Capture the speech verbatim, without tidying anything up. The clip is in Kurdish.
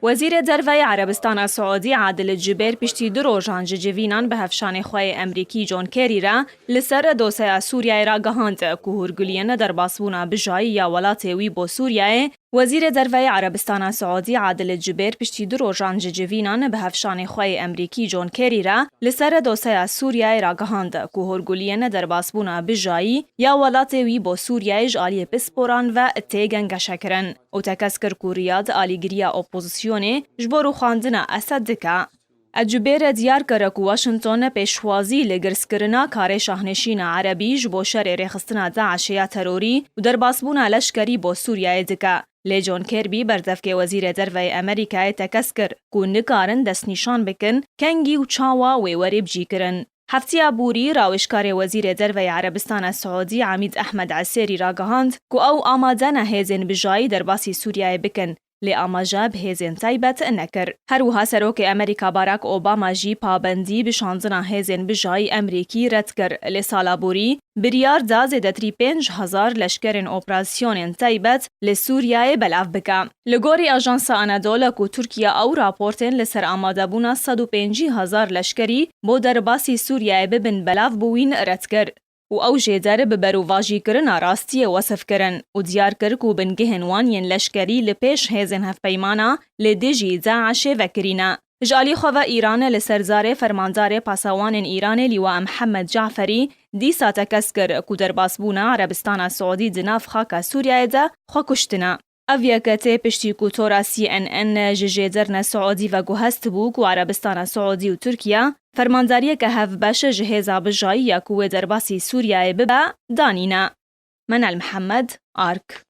Wezîrê Derve yê Erebistana Siûdî Adil Cubêr piştî du rojan ji civînan bi hevşanê xwe yê Emerîkî John Kerry re li ser dosyaya Sûriyeyê ragihand ku hûrguliyên derbasbûna bijayî ya welatê wî bo Sûriyeyê. Wezîrê Derve yê Erebistana Siûdî Adil Cubêr piştî du rojan ji civînan bi hevşanê xwe yê Emerîkî John Kerry re li ser dosyaya Sûriyeyê ragihand ku hûrguliyên derbasbûna bijayî ya welatê wî bo Sûriyeyê ji aliyê pisporan ve tê gengeşekirin û tekez kir ku Riyad alîgiriya opozisyonê ji bo rûxandina Esed dike. Cubêr diyar kir ku Washington pêşwazî li girskirina karê şahnişîna erebî ji bo şerê rêxistina DAIŞê ya terorî û derbasbûna leşkerî bo Sûriyeyê dike. Lê John Kirby, berdevkê Wezîrê Derve yê Amerîkayê, tekez kir ku nikarin destnîşan bikin kengî û çawa wê werê bicîkirin. Heftiya borî, rawêjkarê Wezîrê Derve yê Erebistana Siûdî Amîd Ehmed Esêrî ragihand ku ew amade ne hêzên bijayî derbasî Sûriyeyê bikin, lê amaje bi hêzên taybet nekir. Her wiha Serokê Amerîka Barack Obama jî pabendî bi şandina hêzên bijayî Amerîkî red kir, lê sala borî biryar da zêdetirî pênc hezar leşkerên operasyonên taybet li Sûriyeyê belav bike. Li gorî Ajansa Anadolu ku Tirkiye ew raportên li ser amadebûna sed û pêncî hezar leşkerî bo derbasî Sûriyeyê bibin belav bûyîn red kir û ew jêder bi berovajîkirina rastiyê wesif kirin û diyar kir ku bingehên wan yên leşkerî li pêş hêzên hevpeymana li dijî DAIŞê vekirî ne. Ji alî xwe ve Îran li ser zarê fermandarê pasewanên Îranê Lîwa Mihemed Caferî dîsa tekez kir ku derbasbûna Erebistana Siûdî di nav xaka Sûriyeyê de xwe kuştine. Ev yek tê piştî ku tora C N N ji jêderine Siûdî ve guhest bû ku Erebistana Siûdî û Tirkiye fermandariyeke hevbeş ji hêza bijayî ya ku wê derbasî Sûriyeyê bibe, danîne. Menal Mihemed, Ark.